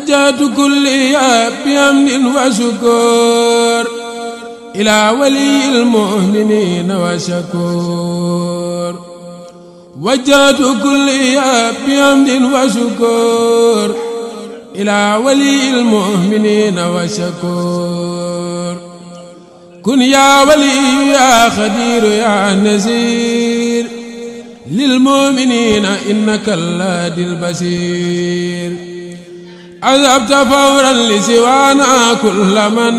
وجهت كلي بحمد وشكر إلى ولي المؤمنين وشكور وجهت كلي بحمد وشكر إلى ولي المؤمنين وشكور كن يا ولي يا خدير يا نزير للمؤمنين إنك الهادي البشير عذبت فورا لسوانا كل من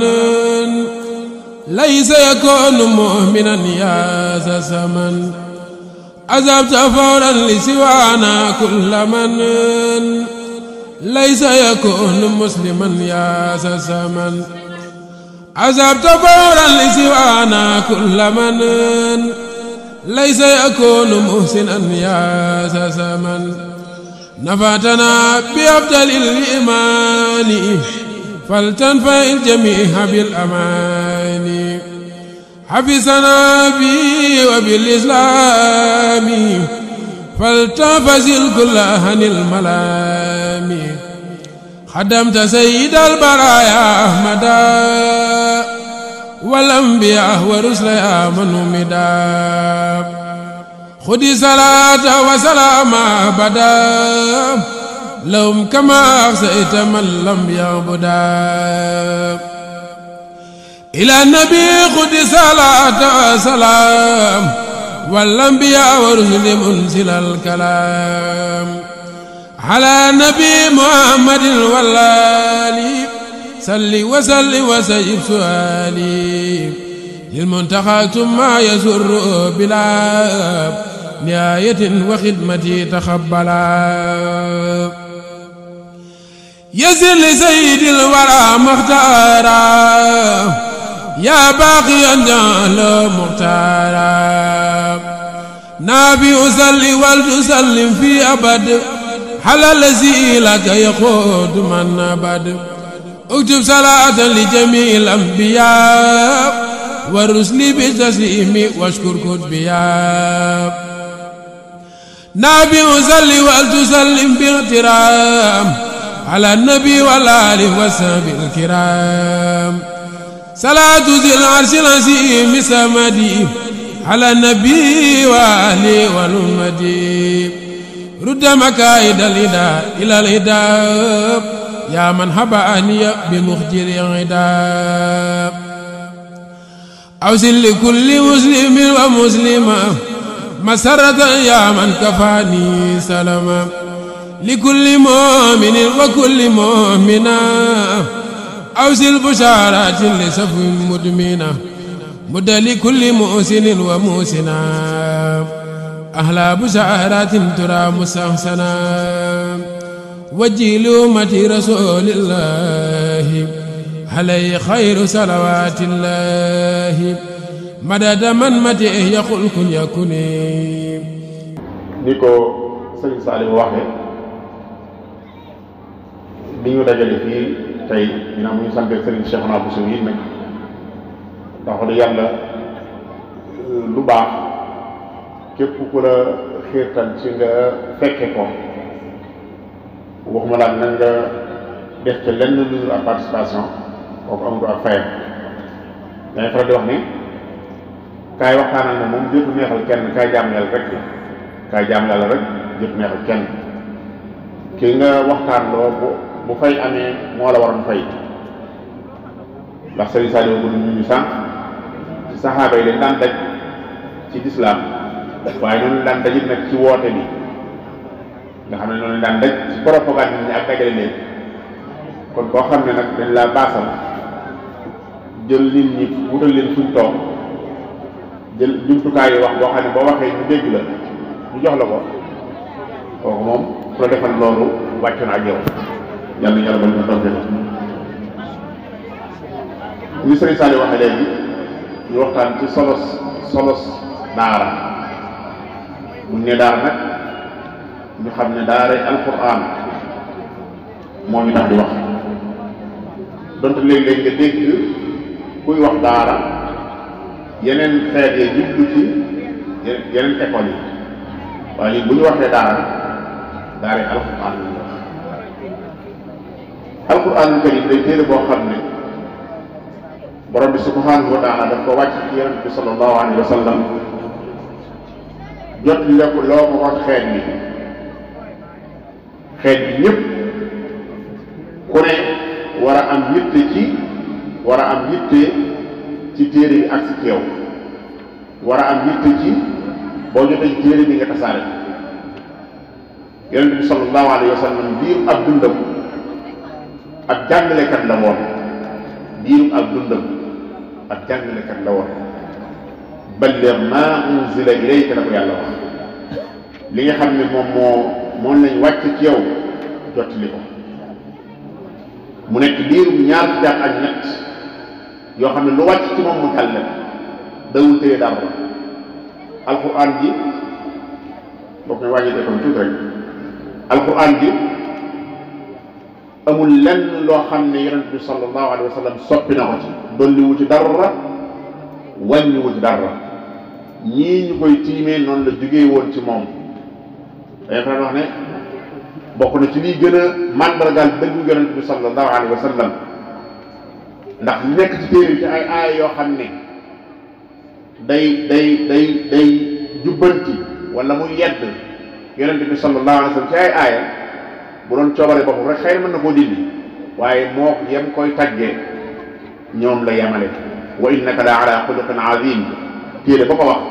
ليس يكون مؤمنا يا ذا الزمن عذبت فورا لسوانا كل من ليس يكون مسلما يا ذا الزمن عذبت فورا لسوانا كل من ليس يكون محسنا يا ذا الزمن نفعتنا بأفضل الإيمان فلتنفع الجميع بالأمان حفظنا بي وبالإسلام فلتنفذ الكل عن الملام خدمت سيد البرايا أحمدا والأنبياء ورسل يا من مدا خذ صلاة وسلام أبدا لهم كما أحصيت من لم يعبدا إلى النبي خذ صلاة وسلام والأنبياء ورسل منزل الكلام على نبي محمد والآل صل وسلم وسيب سؤالي للمنتقى ثم يسر بلا نهاية وخدمتي تقبلا يزل لسيد الورى مختارا يا باقيا جعل مختارا نبي صل ولتسلم في أبد على الذي لك يقود من أبد اكتب صلاة لجميع الأنبياء والرسل بالتسليم واشكر كتبيا نبي صل ولتسلم باغترام على النبي والآل وصحبه الكرام صلاة ذي العرش العظيم سمدي على النبي وآله والأمة رد مكائد الهدى إلى الهدى يا من هبأني بمخجر العدا أوصل لكل مسلم ومسلمة مسرة يا من كفاني سلما لكل مؤمن وكل مؤمنة أوصل بشارات لصف مدمنة مد لكل محسن ومحسنة أهلا بشارات ترى مستحسنا وجه لأمة رسول الله عليه خير صلوات الله مدد من متى يقول كن يكون نيكو سيد سالم واخه bi ñu dajale fii tey dina mu ñu sant Serigne Cheikhouna Bousso yi nag ndax de yàlla lu baax képp ku la xiirtal ci nga fekke ko waxuma laa nag nga def ca lenn lu ak participation kooku amatu ak fayam dañuy faral di wax ni kaay waxtaanal na moom jëpp neexal kenn kaay jaam yàlla rek kaay jaam yàlla rek jëpp neexal kenn kii nga waxtaan loo bu fay amee moo la waroon fay ndax Serigne Saliou bu ñu sànq ci saxaaba yi dañ daan daj ci lislaam waaye noonu daan dajit nag ci woote bi nga xam ne noonu daan daj ci propagande nit ñi ak dajale leen kon koo xam ne nag dañ laa baasal jël nit ñi wutal leen fuñ toog jël jumtukaay yi wax boo xam ne boo waxee ñu dégg la ñu jox la ko kooku moom ku la defal loolu wàcc na ak yow yàlla yàlla ba ñu toogee ñu Serigne Saliou waxee léegi ñu waxtaan ci solos daara buñ ne daara nag ñu xam ne daaray alquran moo ñu tax di wax donte léeg-léeg nga dégg kuy wax daara yeneen xeet yi jublu ci yeneen école yi waaye bu ñu waxee daaray alquran lañ wax alquranul karim day téere boo xam ne borom bi subhanahu wa taala daf ko wàcc ci yonent bi sallallahu alayhi wa sallam jot lépp loo ko wax xeet bi ñëpp ku ne war a am yitte ci téere bi ak si yow war a am yitte ci boo jotee ci téere bi nga tasaare yonent bi sallallahu alayhi wa sallam biir ab dundam ab jàngalekat la woon balligh maa unzila ilayka la ko yàlla wax li nga xam ne moom lañ wàcc ci yow jottali ko mu nekk diirum ñaar fukki at ak ñett yoo xam ne lu wàcc ci moom mu jàlle dawul téye dara alquran ji bokk na wàññi defoon tuuti rek alquran ji amul lenn loo xam ne yonent bi sallallahu alayhi wa sallam soppi na ko ci dolliwu ci dara wàññiwu ci dara ñii ñu koy tiimee noonu la jógee woon ci moom dañu fa wax ne bokk na ci liy gën a màndargaal dëggu yonent bi sallallahu alayhi wa sallam ndax li nekk ci téere ci ay aaya yoo xam ne day jubbanti wala muy yedd yonent bi sallallahu alayhi wa sallam ci ay aaya bu doon coobare boppam rek xëy na mën na koo dindi waaye moo yem koy taggee ñoom la yemale wa innaka la ala xuluqin azim téere ba ko wax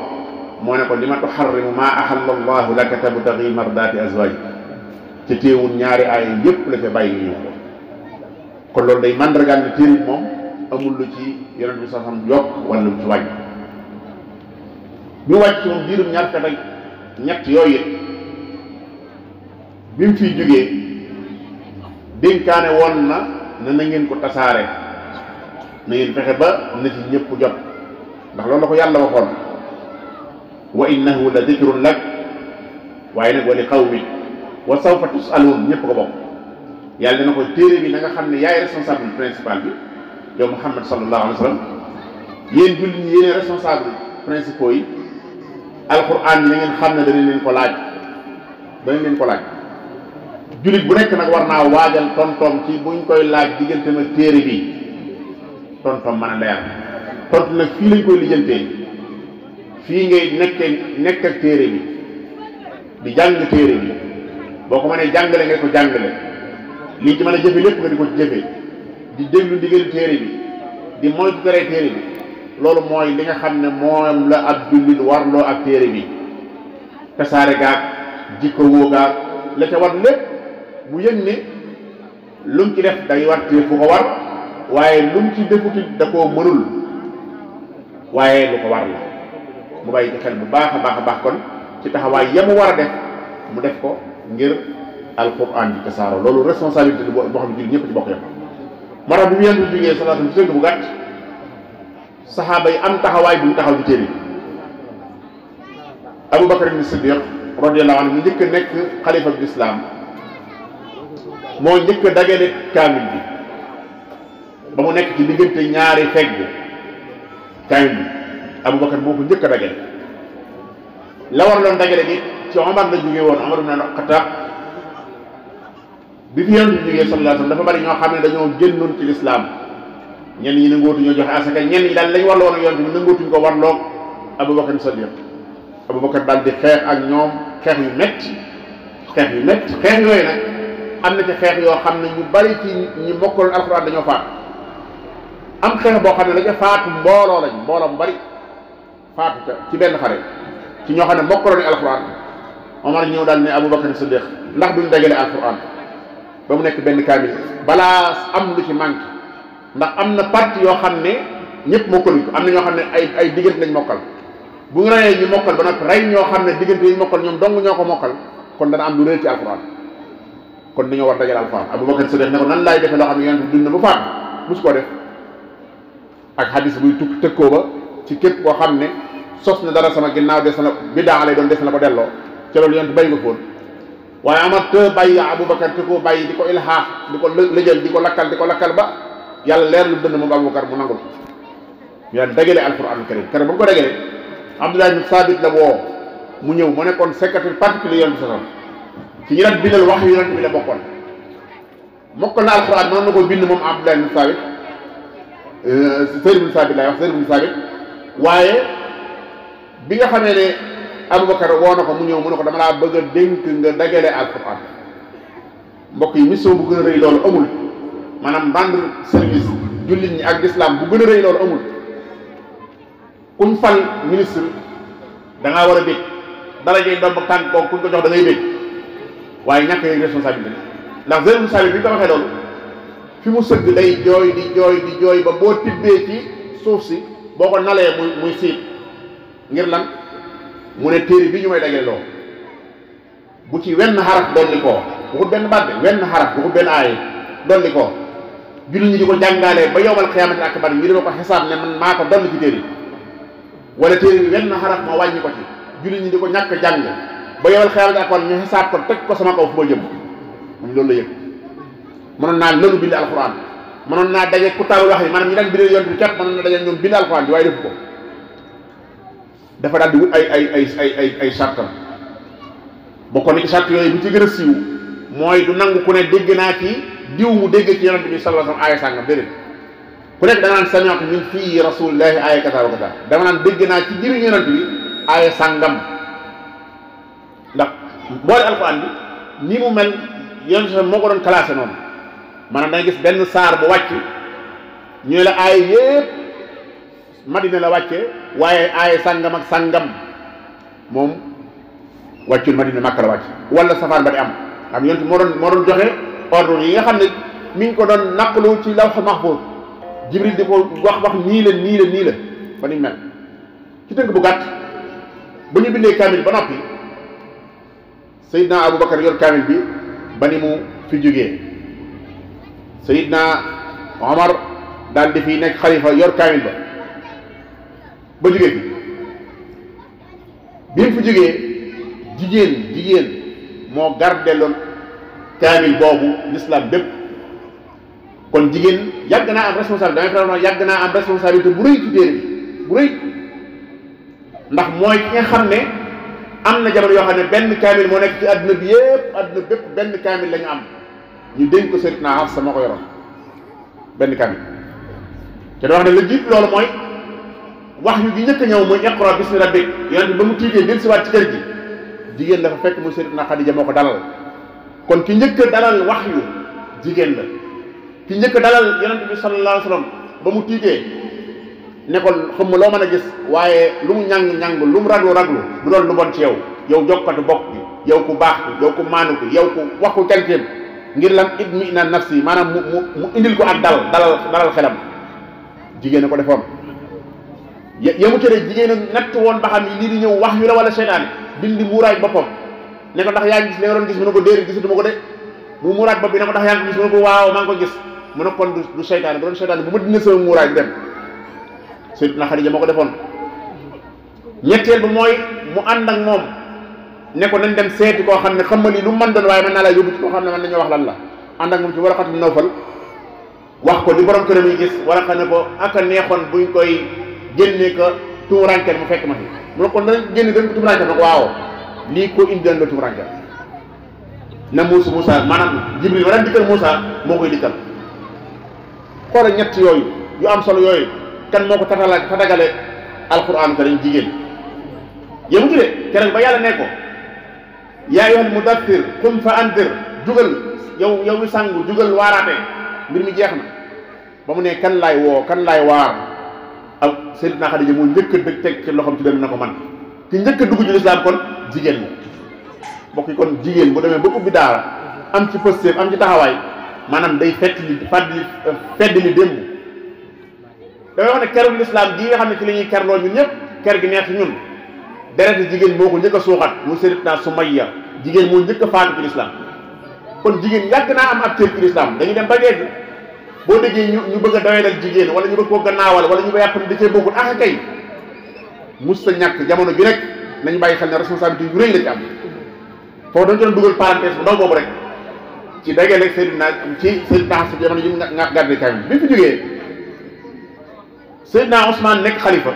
moo ne ko li ma tuxarrimu maa ahalla allahu laka tabtagi mardaati azwaaj ci téewul ñaari aaya yépp la ca bàyyi ñëw ko kon loolu day mandargaal ne téere moom amul lu ci yonent bi saxam yokk wala lu ci wàññi bi wàcc ci moom diirum ñaar fukk ak ñett yooyu bi mu fiy jógee dénkaane woon na na ngeen ko tasaare na ngeen fexe ba na ci ñëpp jot ndax loolu la ko yàlla waxoon wa innahu la dikrun lak waaye nag wa li qawmi wa sawfa tusaluun ñëpp ko bokk yàlla dina ko téere bi na nga xam ne yaay responsable principal bi yow Muhammad sallallahu alayhi wa sallam yéen jullit ñi yéen responsable principaux yi alquran yi na ngeen xam ne danañ leen ko laaj jullit bu nekk nag war naa waajal tontoom ci buñ koy laaj diggante ma téere bi tontoom mën a leer tontu nag fii lañ koy lijjantee fii ngay nekk ak téere bi di jàng téere bi boo ko mënee jàngale nga ko jàngale lii ci mën a jëfe lépp nga di ko jëfe di déglu ndigal téere bi di moytu tere téere bi loolu mooy li nga xam ne moom la ab jullit warloo ak téere bi tasaare gaag jikko woo gaag la ca war lépp mu yëg ne lu mu ci def day war téye fu ko war waaye lu mu ci defuti da koo mënul waaye lu ko war la mu bàyyi ci xel bu baax a baax kon ci taxawaay yamu war a def mu def ko ngir alquran bi tasaaroo loolu responsabilité boo xam ne jullit ñëpp ci bokk yam moo tax bi mu yenn jógee salaatam ci tënk bu gàtt saxaaba yi am taxawaay bu ñu taxaw ci téere Abu Bakar ibn Siddiq radiyallahu anhu mu njëkk a nekk xalifa bi islam moo njëkk a dagale kaamil bi ba mu nekk ci diggante ñaari fegg kaamil bi Abu Bakar moo ko njëkk a dagale la war loon dagale gi ci Omar la jógee woon Omar ibn Khattab bi fi yonent bi jógee sallallahu alayhi wasallam dafa bari ñoo xam ne dañoo génnoon ci lislaam ñenn ñi nangootu ñoo joxe asaka ñenn ñi daal lañ warloo woon ak yonent bi nangootuñ ko warloog Abu Bakar Siddiq Abu Bakar daal di xeex ak ñoom xeex yu métti xeex yooyu nag am na ci xeex yoo xam ne ñu bari ci ñi mokkaloon alxuraan dañoo faatu am xeex boo xam ne la ca faatu mbooloo mu bari faatu ca ci benn xare ci ñoo xam ne mokkaloon alxuraan Omar ñëw daal ne Abu Bakar Siddiq ndax duñ dajale alxuraan ba mu nekk benn kaamil balaa am lu ci manqué ndax am na partie yoo xam ne ñëpp mokkaluñ ko am na ñoo xam ne ay diggante lañ mokkal bu ñu reyee ñu mokkal ba nag rey ñoo xam ne diggante yi mokkal ñoom dong ñoo ko mokkal kon dana am lu réer ci alxuraan kon dañoo war dajale alxuraan Abu Bakar Siddiq ne ko nan laay defee loo xam ne yonent bi dund na bu faatu musu koo def ak xadis buy tukki tëkkoo ba ci képp koo xam ne sos na dara sama ginnaaw des na bidaa lay doon des na ko delloo ca loolu yonent bàyyi nga foon waaye amat te bàyyi Abu Bakar te koo bàyyi di ko ilhaax di ko lëjal di ko lakkal ba yàlla leer lu dënd moom Abu Bakar mu nangul yàlla dagale alquran karim keroog ba mu ko dagale Abdullah ibn Sabit la woo mu ñëw mu nekkoon secrétaire particulier yonent bi ci ñi daan bindal wax yonent bi la bokkoon mokkal na alxuraan mënoon na koo bind moom Abdullah ibn Saabit Zayd ibn Saabit laay wax Zayd ibn Saabit waaye bi nga xamee ne Abubakar woo na ko mu ñëw mu ne ko dama laa bëgg a dénk nga dagale alxuraan mbokk yi mission bu gën a rëy loolu amul maanaam rendre service jullit ñi ak l'islam bu gën a rëy loolu amul kuñ fal ministre da ngaa war a bég dara jëy doom ak tànk kooku kuñ ko jox da ngay bég waaye ñàkk yooyu responsabilité ndax Zayd ibn Saabit bi ñu ko waxee loolu fi mu sëgg day jooy di jooy ba boo tibbee ci suuf si boo ko nalee muy siit ngir lan mu ne téere bi ñu may dagale loo bu ci wenn xaraf dolli koo waxut benn baat de wenn xaraf waxut benn aaye dolli koo jullit ñi di ko jàngalee ba yowmal xiyaamati akbar ñu dama ko xisaab ne man maa ko dolli ci téere wala téere bi wenn xaraf ma wàññi ko ci jullit ñi di ko ñàkk jàng ba yowmal xiyaamati akbar ñu xisaab ko teg ko sama kaw fu ma jëm moom loolu la yëg mënoon naa lënu bind alxuraan mënoon naa daje ku taal wax yi maanaam ñi daan bindee yonent bi képp mënoon na daje ñoom bind alxuraan bi waaye defu ko dafa daal di wut ay sartam bokkoon na ci sart yooyu bu ci gën a siiw mooy du nangu ku ne dégg naa ci diw mu dégg ci yonent bi sallallahu alayhi wasallam aaya sàngam déedéet ku nekk da nga naan sami'tu min fii rasulillahi aaya kata wa kata dama naan dégg naa ci jëriñ yonent bi aaya sàngam ndax boole alxuraan bi ni mu mel yonent bi moo ko doon classé noonu maanaam da nga gis benn saar bu wàcc ñu ne la aaya yépp Madina la wàccee waaye aaya sàngam ak sàngam moom wàccul Madina Makka la wàcc wala safaan ba di am xam yonent moo doon joxe ordre yi nga xam ne mi ngi ko doon naqalu ci lawhul mahfuz Jibril di ko wax nii la ba ni mel ci tënk bu gàtt ba ñu bindee kaamil ba noppi Seydina Aboubacar yor kaamil bi ba ni mu fi jógee Seydina Omar daal di fi nekk xalifa yor kaamil ba jógee fi bi mu fi jógee jigéen moo gardeloon kaamil boobu l'islam bépp kon jigéen yàgg naa am responsabilité damay faral yàgg naa am responsabilité bu rëy ci téere bi bu rëy ndax mooy ki nga xam ne am na jamono yoo xam ne benn kaamil moo nekk ci adduna bi yépp adduna bépp benn kaamil la ñu am ñu dénk ko Sayyidatuna Hafsa moo ko yoroon benn kaamil te doo wax ne la jiit loolu mooy wax yu gi njëkk a ñëw muy iqra bismi rabbik yonent bi ba mu tiitee dellusiwaat ci kër gi jigéen dafa fekk muy Sayyidatuna Xadija moo ko dalal kon ki njëkk a dalal wax yu jigéen la ki njëkk a dalal yonent bi sallallahu alayhi wa sallam ba mu tiitee ne ko xam loo mën a gis waaye lu mu ñàng lu mu raglu du doon lu bon ci yow jokkatu bokk bi yow ku baax bi yow ku maanu bi yow ku wax ku kenteem ngir lan itmi'na nafsi maanaam mu indil ko ak dalal xelam jigéen a ko defoon yemu cëre jigéen a natt woon ba xam ni lii di ñëw wax yu la wala seytaane dindi muuraay boppam ne ko ndax yaa ngi gis li nga doon gis mu ne ko déedéet gisatuma ko de mu muuraay bopp bi ne ko ndax yaa ngi gis mu ne ko waaw maa ngi ko gis mu ne kon du seytaane bu doon seytaane bu ma dina sama muuraay bi dem Sayyidatuna Xadija moo ko defoon ñetteel ba mooy mu ànd ak moom ne ko nañ dem seeti koo xam ne xam nga lii lu man doon waaye mën naa laa yóbbu ci koo xam ne man nañoo wax lan la ànd ak moom ci Waraqatu Nawfal wax ko li borom këram yi gis Waraqa ne ko ak a neexoon buñ koy génne ko tumurankeel mu fekk ma fi mu ne kon danañ génne dañ ko tumurankeel nag waaw lii ko indi la tumurankeel na Moussa maanaam Jibril ma daan dikkal Moussa moo koy dikkal xoola ñett yooyu yu am solo yooyu kan moo ko tatagale alquran karim jigéen yému ci de keroog ba yàlla ne ko yaa ayyuhal mudaththir qum fa anzir jugal yow mi sangu jugal waaraate mbir mi jeex na ba mu ne kan laay waar ak Sayyidatuna Xadija mu njëkk a dëgg teg ci loxoom ci dënn na ko man ki njëkk a dugg ci lislaam kon jigéen la mbokk yi kon jigéen bu demee ba ubbi daara am ci pëstéef am ci taxawaay maanaam day fedd li démb damay wax ne keru lislaam gi nga xam ne ci la ñuy kerloo ñun ñëpp ker gi neex ci ñun deret jigéen moo ko njëkk a suuxat mu Sayyidatuna Sumayya jigéen moo njëkk a faatu ci lislaam kon jigéen yàgg naa am ab cër ci lislaam dañuy dem ba léegi boo déggee ñu bëgg a doyadal jigéen wala ñu bëgg koo gannaawal wala ñu ba yàpp ne da cee bokkul ah kay mus sa ñàkk jamono bi rek nañu bàyyi xel ne responsabilité yu rëy la ci am foofu dañu doon dugal parenthèse bu ndaw boobu rek ci dagaleeg Sayyidatuna Hafsa jamono yi nga garde kaay bi fi jógee Seydina Ousmane nekk xalifa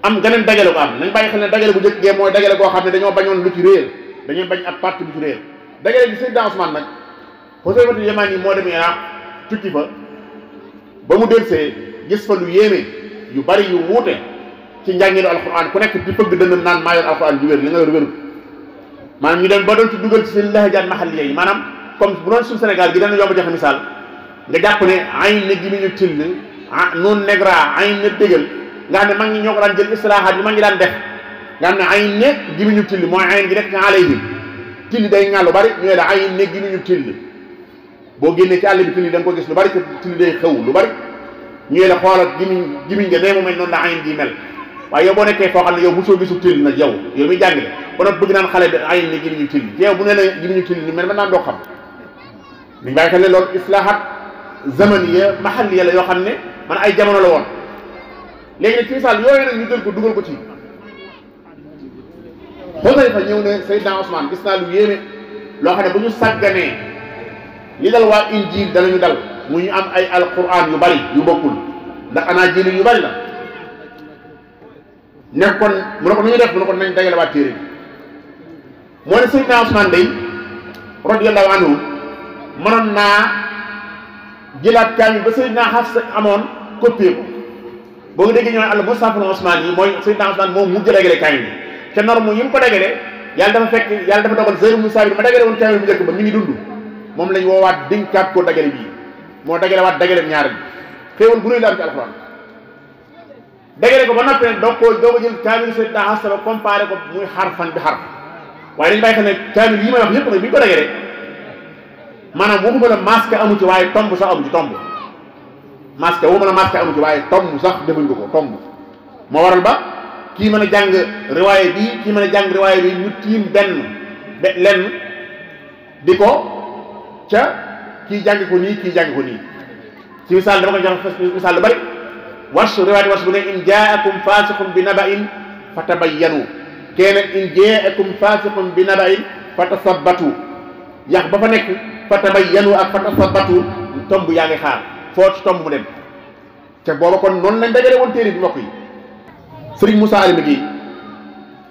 am geneen dagale ko am nañ bàyyi xel ne dagale bu njëkk gee mooy dagale koo xam ne dañoo bañoon lu ci réer dañoo bañ ab parti bu ci réer dagale bi Seydina Ousmane nag Xusayfatul Yamani moo demee Iraq tukki fa ba mu delsee gis fa lu yéeme yu bari yu wuute ci njàngeenu alquran ku nekk di fëgg dënnam naan maa yor alquran ju wér li nga yor wérul maanaam ñu dem ba doon ci dugal ci seen lahajaat mahalliya yi maanaam comme bu doon suñu Sénégal gi dana yomb joxe misaal nga jàpp ne ayn ne gi mu ñu till noonu negra ayn ne dégal nga xam ne mag ñi ñoo ko daan jël istilahaat yi mag ñi daan def nga xam ne ayn ne gi mu ñu till mooy ayn gi nekk ci alayhim till day ŋàllu bari ñooy la ayn ne gi mu ñu till boo génnee ci àll bi till da nga ko gis lu bari te till day xew lu bari ñooy la xoolal gimiñ nga nee mu mel noonu la ayn gi mel waaye yow boo nekkee foo xam ne yow mosoo gisul till nag yow muy jàngale ba nag bëgg naan xale bi ayn ne gi mu ñu till yow bu nee la gi mu ñu till ni mel mën naan doo xam niñ bàyyi xel ne loolu islahat zamaniya mahalliya la yoo xam ne man ay jamono la woon léegi nag ci misaal yooyu nag ñu jël ko dugal ko ci Xusayfa ñëw ne Seydina Ousmane gis naa lu yéeme loo xam ne bu ñu sàgganee li dal waa injil danañu dal mu ñu am ay alquran yu bari yu bokkul ndax anaajil yu bari la nekkoon mu ne ko nu ñu def mu ne ko nañ dagale waat téere bi moo ne Seydina Ousmane day radiyallahu anhu mënoon naa jëlaat kaamil ba Seydina Hafsa amoon copier ko boo nga déggee ñoo al mushaf Ousmane yi mooy Seydina Ousmane moom mu dagale kaamil bi te norme yi mu ko dagale yàlla dafa dogal Zayd ibn Saabit ma dagale woon kaamil bu njëkk ba mi ngi dund moom lañ woowaat dénkaat ko dagale bii moo dagale waat dagale ñaar bi xéewal bu rëy la am ci alxuraan dagale ko ba noppi nag doo ko jël kaamil Seydina Hafsa ba comparé ko muy xarfan bi xarf waaye dañu bàyyi xel ne kaamil yi may wax yëpp nag bi ñu ko dagale maanaam waxuma la masque amu ci waaye tomb sax amu ci tomb masque waxuma la masque amu ci waaye tomb sax defuñ ko tomb moo waral ba kii mën a jàng riwaaye bi kii mën a jàng riwaaye bi ñu tiim lenn di ko ca kii jàng ko nii kii jàng ko nii ci misaal dama ko jox misaal lu bari Warsh riwaayat Warsh bu ne in jaakum faasiqun bi naba'in fatabayyanu keena in jaakum faasiqun bi naba'in fatasabbatu yax ba fa nekk fatabayyanu ak fatasabbatu tomb yaa ngi xaar foo ci tomb mu dem te booba kon noonu lañ dajale woon téere bi mbokk yi sëriñ Moussa Alioune gi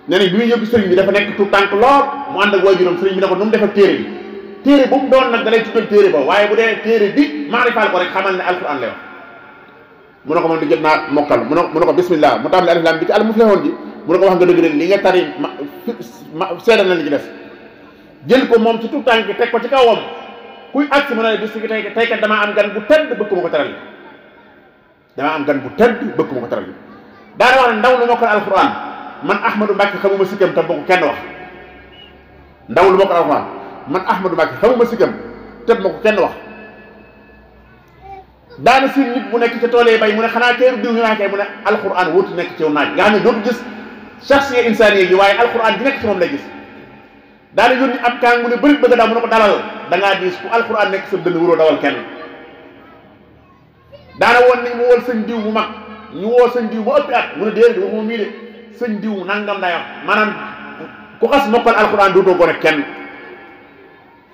nee nañ bi muy yóbbu sëriñ bi dafa nekk tout tànk lool mu ànd ak waajuram sëriñ bi ne ko nu mu def ak téere bi téere bu mu doon nag da lay tuddal téere ba waaye bu dee téere bi maarifaal ko rek xamal ne alquran lay wax mu ne ko man di jot naa mokkal mu ne ko bismillah mu tàmbali alif lam bi ci al muflihun ji mu ne ko wax nga dëgg rek li nga tari seedal na li ci des jël ko moom ci tout tànk teg ko ci kawam kuy agsi mu ne bis ki tey kat damaa am gan bu tëdd bëgg ma ko teral damaa am gan bu tëdd bëgg ma ko teral daana wax ne ndaw lu mokkal alquran man Ahmadou Mbacke xamuma sikkam te bokk kenn wax ndaw lu mokkal alquran man Ahmadou Mbacke xamuma sikkam te ma ko kenn wax daana si nit bu nekk ca toolee bay mu ne xanaa keeru diw ñu waxee mu ne alquran wóotu nekk ci naaj nga xam ne dootu gis shakhsiyya insaniya yi waaye alquran bi nekk ci moom lay gis daana yónni ab kaan mu ne bëri bëgg daw mu ne ko dalal da ngaa diis ku alquran nekk sa dënn wuroo dawal kenn daana woon ni mu wol sëñ diw bu mag ñu woo sëñ diw ba ëppi at mu ne déedéet waxuma mii de sëñ diw nangam day wax maanaam ku xas mokkal alquran dootoo gone kenn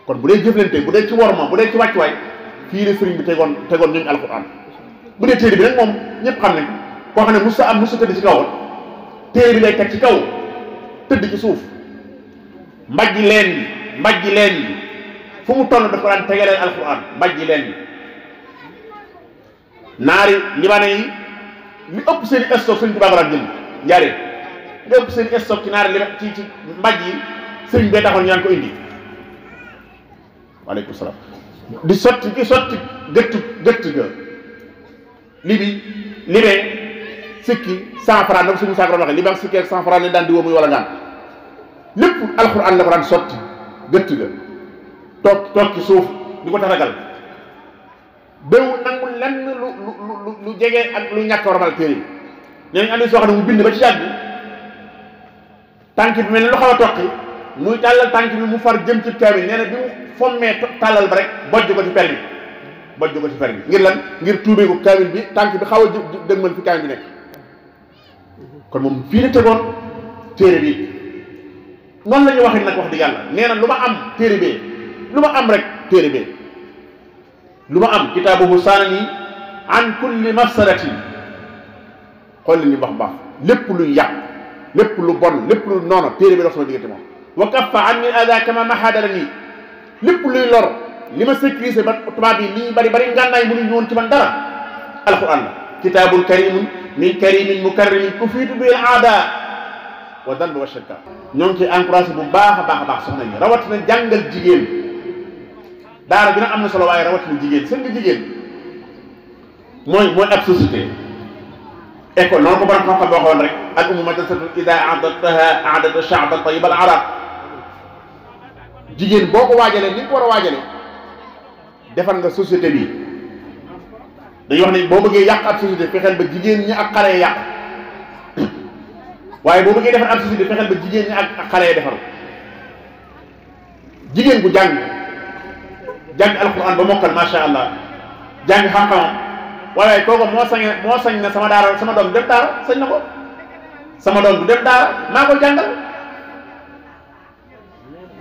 kon bu dee jëflante bu dee ci worma bu dee ci wàccuwaay fii la sëriñ bi tegoon ñooñu alquran bu dee téere bi nag moom ñëpp xam nañ koo xam ne musta tëdd ci kaw téere bi lay teg ci kaw tëdd ci suuf mbajji leen bi fu mu toll dafa daan tegaleen alquran mbajji leen bi naari libaane yi li ëpp seen i stock sëriñ Tuubaa daan jënd njaaree li ëpp seen i stock ci naari li ci mbajj yi sëriñ bee taxoon ñu daan ko indi waaleykum salaam di sotti gëtt ga libee sikki 100 francs nag suñu saako doon waxee libe ak sikki ak 100 francs leen daan di woo muy wala ngaan lépp alxuraan la ko daan sotti gëtt ga toog ci suuf di ko tatagal béw nangul lenn lu jege ak lu ñàkk warmal téere yi nee nañ andi soo xam ne mu bind ba ci yàgg tànk bi mel ne lu xaw a toqi muy tàllal tànk bi mu far jëm ci kaamil nee na bi mu fommee tàllal ba rek bojj ko ci permi ngir lan ngir tuubee ko kaamil bi tànk bi xaw a dëgmal fi kaamil bi nekk kon moom fii la tegoon téere bi noonu la ñuy waxee nag wax di yàlla nee na lu ma am téere bee lu ma am rek téere bee lu ma am kitaabuhu saanani an kulli mafsadatin xool li ñu baax lépp luy yàq lépp lu bon lépp lu noonu téere bi dox sama diggante moom wa kaffa an min ada kama mahadara nii lépp luy lor li ma sécurisé ba tubaab yi li ñu bari bari ngànnaay mënuñu woon ci man dara alquran la kitaabun karimun min karimin mukarrimin kufiitu bil aada wa dan wa shakka ñoo ngi ci encouragé bu baax a baax soxna yi rawatina jàngal jigéen daara dina am na solo waaye rawatina jigéen seen nga jigéen mooy ab société école noonu ko borom xam-xam waxoon rek al ummu madrasatun ida a'dadtaha a'dadta sha'ban tayyib al arab jigéen boo ko waajalee ni ko war a waajalee defar nga société bi dañuy wax ne boo bëggee yàq ab société fexeel ba jigéen ñi ak xale yi yàq waaye boo bëggee defar ab société fexeel ba jigéen ñi ak xale yi defaru jigéen bu jàng alquran ba mokkal macha allah jàng xam-xamam waaye kooku moo sañ na sama doom du dem daara sañ na ko sama doom du dem daara maa ko jàngal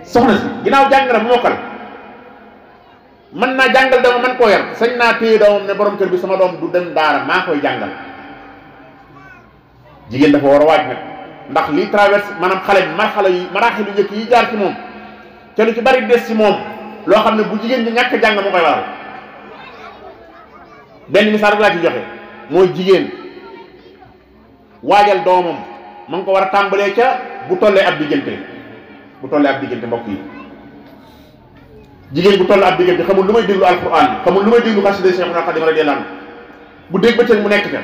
soxna si ginnaaw jàng na bu mokkal mën naa jàngal doomam man koo yar sañ naa téye doomam ne borom kër bi sama doom du dem daara maa koy jàngal jigéen dafa war a waaj nag ndax li traverse maanaam xale bi maraaxilu njëkk yi jaar ci moom te lu ci bari des ci moom loo xam ne bu jigéen ñi ñàkk jàng moo koy waral benn misaal rek laa ci joxe mooy jigéen waajal doomam ma ngi ko war a tàmbalee ca bu tollee ab diggante mbokk yi jigéen bu toll ab diggante xamul lu may déglu alquran xamul lu may déglu xasida Cheikhul Khadim radiyallahu anhu bu dégg bëccëg mu nekk ca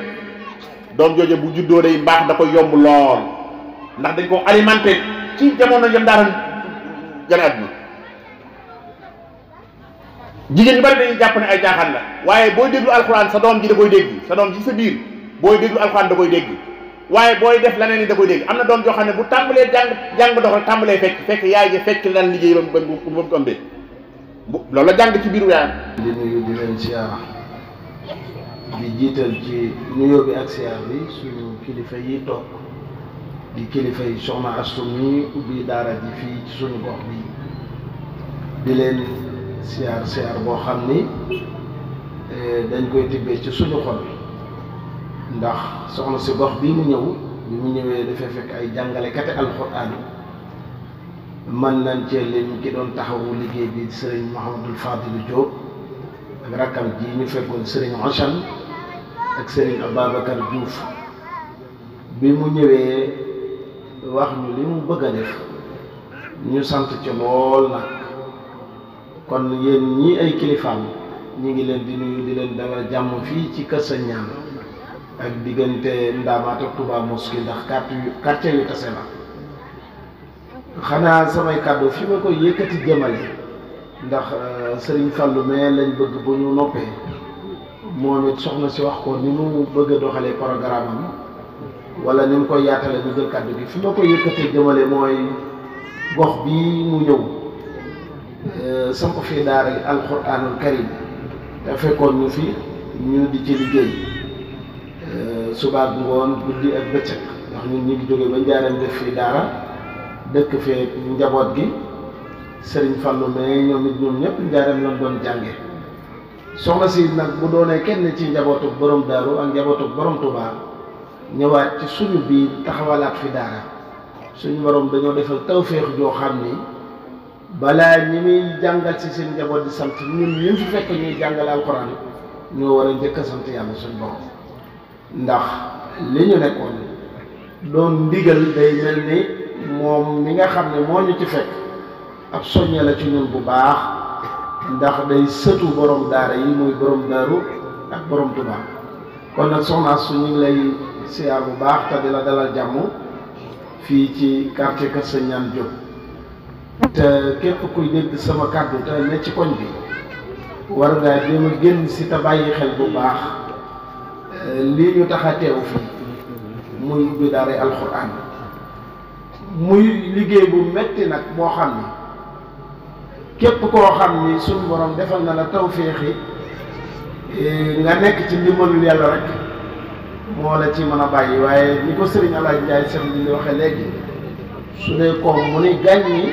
doom jooje bu juddoo day mbaax da koy yomb lool ndax dañ ko alimenté ci jamono yam daaran gane àdduna jigéen ñu bari dañuy jàpp ne ay jaaxaan la waaye booy déglu alquran sa doom ji da koy dégg sa doom ji sa biir booy déglu alquran da koy dégg waaye booy def leneen ni da koy dégg am na doom joo xam ne bu tàmbalee jàng dox rek tàmbalee fekk yaay ji fekk lan liggéey ba mu ko ëmbee loolu la jàng ci biiru yaayam. di nuyu di leen siyaara di jiital ci nuyoo bi ak siyaar bi suñu kilifa yi toog di kilifa yi soxna Astu mi ubbi daara ji fii ci suñu gox bi di leen siyaar boo xam ni dañ koy tibbee ci suñu xol ndax soxna si gox bii mu ñëwee dafay fekk ay jàngalekati alxuraan man nañ cee lim ki doon taxawu liggéey bi sëriñ Mouhamadul Fadilu Diop ak rakkam ji ñu fekkoon sëriñ Ochan ak sëriñ Ababacar Diouf bi mu ñëwee wax ñu li mu bëgg a def ñu sant ci lool nag kon yéen ñii ay kilifaam ñi ngi leen di nuyu di leen dalal jàmm fii ci Kër Sëñ Ñaan ak diggante Ndaamaat ak Touba Mosquée ndax quartier yu tase la xanaa samay kàddu fi ma koy yëkkati jëmale ndax Serigne Fallou mais lañ bëgg bu ñu noppee moom it soxna si wax ko ni mu bëgg a doxalee programme am wala ni mu koy yaatale ñu jël kàddu gi fi ma koy yëkkati jëmale mooy gox bii mu ñëw samp fi daara alquranul karim te fekkoon ñu fi ñu di ci liggéey subaak ngoon guddi ak bëccëg ndax ñun ñu ngi jógee ba njaareem def fii daara dëkk fee njaboot gi Serigne Fallou mais ñoom it ñoom ñëpp njaareem lañ doon jànge soxna si nag bu doonee kenn ci njabootu borom daaru ak njabootu borom Touba ñëwaat ci suñu biir taxawalaat fi daara suñu borom dañoo defal tawféex joo xam ni balaa ñi muy jàngal ci seen njaboot di sant ñun ñu fi fekk ñuy jàngale alxuraan ñoo war a njëkk a sant yàlla suñu borom ndax li ñu nekkoon doon ndigal day mel ni moom mi nga xam ne moo ñu ci fekk ab soññe la ci ñun bu baax ndax day sëtu borom daara yi muy borom daaru ak borom Tuubaa kon nag soxna su ñu ngi lay siyaar bu baax te di la dalal jàmm fii ci quartier Kër Sëñ Ñaan Diop te képp kuy dégg sama kàddu te ne ci koñ bi war ngaa jéem a génn si te bàyyi xel bu baax lii ñu tax a teew fii muy ubbi daaray alxuraan muy liggéey bu metti nag boo xam ni képp koo xam ni suñu borom defal na la tawféexi nga nekk ci ndimbalul yàlla rek moo la ci mën a bàyyi waaye ni ko Serigne Alaaj Njaay Seex li waxee léegi su dee koom mu ni gàññi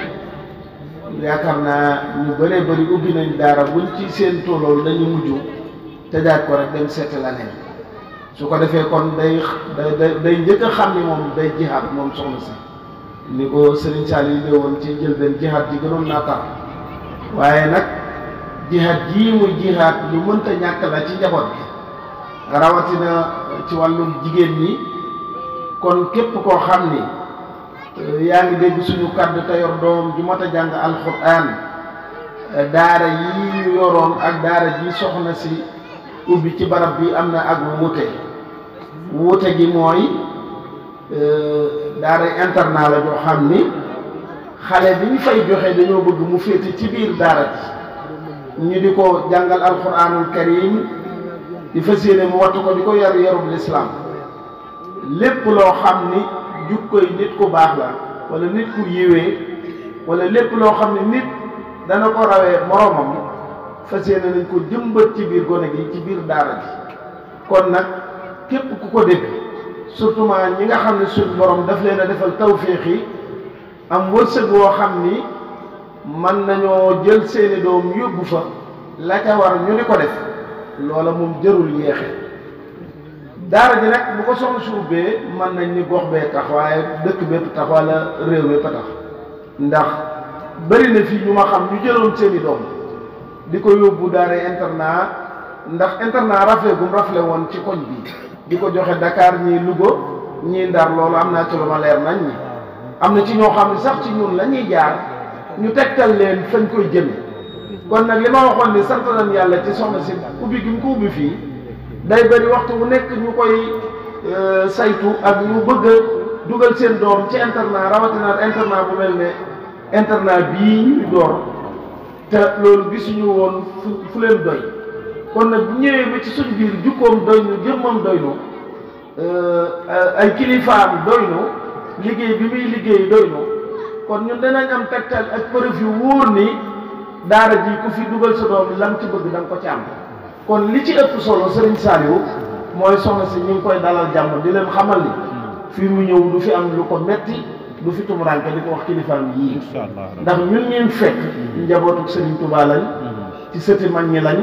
yaakaar naa ñu bëree bëri ubbi nañ daara buñ ci seen toolool dañu mujj tëjaat ko rek dem seeti la neen su ko defee kon day njëkk a xam ni moom day jihaad moom soxna si ni ko Serigne Sall yi woon ci jël benn jihaad ji gënoon naa tar waaye nag jihaad jii muy jihaad lu mënta ñàkk la ci njaboot bi rawatina ci wàllum jigéen ñi kon képp koo xam ni yaa ngi dégg suñu kàddu te yor doom ju mat a jàng alxuraan daara yi ñu yoroon ak daara ji soxna si ubbi ci barab bi am na ak wuute gi mooy daara internat la joo xam ni xale bi ñu fay joxe dañoo bëgg mu féete ci biir daara ji ñu di ko jàngal alxuraanul karim di fas yéene mu wattu ko di ko yar yarub lislaam lépp loo xam ni jukkoy nit ku baax la wala nit ku yiwee wala lépp loo xam ne nit dana ko rawee moroomam fas yéene nañ ko jëmbat ci biir gone gi ci biir daara ji kon nag képp ku ko dégg surtout ñi nga xam ne suñu borom daf leen a defal tawféex yi am wërsëg woo xam ni mën nañoo jël seeni doom yóbbu fa la ca war ñu di ko def loola moom jërul yéexe daara ji nag bu ko soxna su ubbee mën nañ ni gox bee tax waaye dëkk bépp tax wala réew bépp tax ndax bëri na fii ñu ma xam ñu jëloon seeni doom di ko yóbbu daara internat ndax internat rafle gum rafle woon ci koñ bi di ko joxe Dakar ñii Louga ñii Ndar loolu am naa ci lu ma leer nañ ñi am na ci ñoo xam ne sax ci ñun la ñuy jaar ñu tegtal leen fañ koy jëme kon nag li ma waxoon ni sant nañ yàlla ci soxna si ubbi gi mu ko ubbi fii day bëri waxtu bu nekk ñu koy saytu ak ñu bëgg a dugal seen doom ci internat rawatina internat bu mel ne internat bii ñu door te loolu gisuñu woon fu leen doy kon nag bu ñëwee ba ci suñ biir jukkoom doy nu jëmmam doy nu ay kilifaam doy nu liggéey bi muy liggéey doy nu kon ñun danañ am tegtal ak preuve yu wóor ni daara ji ku fi dugal sa doom lam ci bëgg da nga ko ci am kon li ci ëpp solo Serigne Saliou mooy soxna si ñu ngi koy dalal jàmm di leen xamal ni fii mu ñëw du fi am lu ko metti du fi tumuraanke di ko wax kilifaam yii ndax ñun ñeen fekk njabootu Serigne Touba lañ ci sëti mag ñi lañ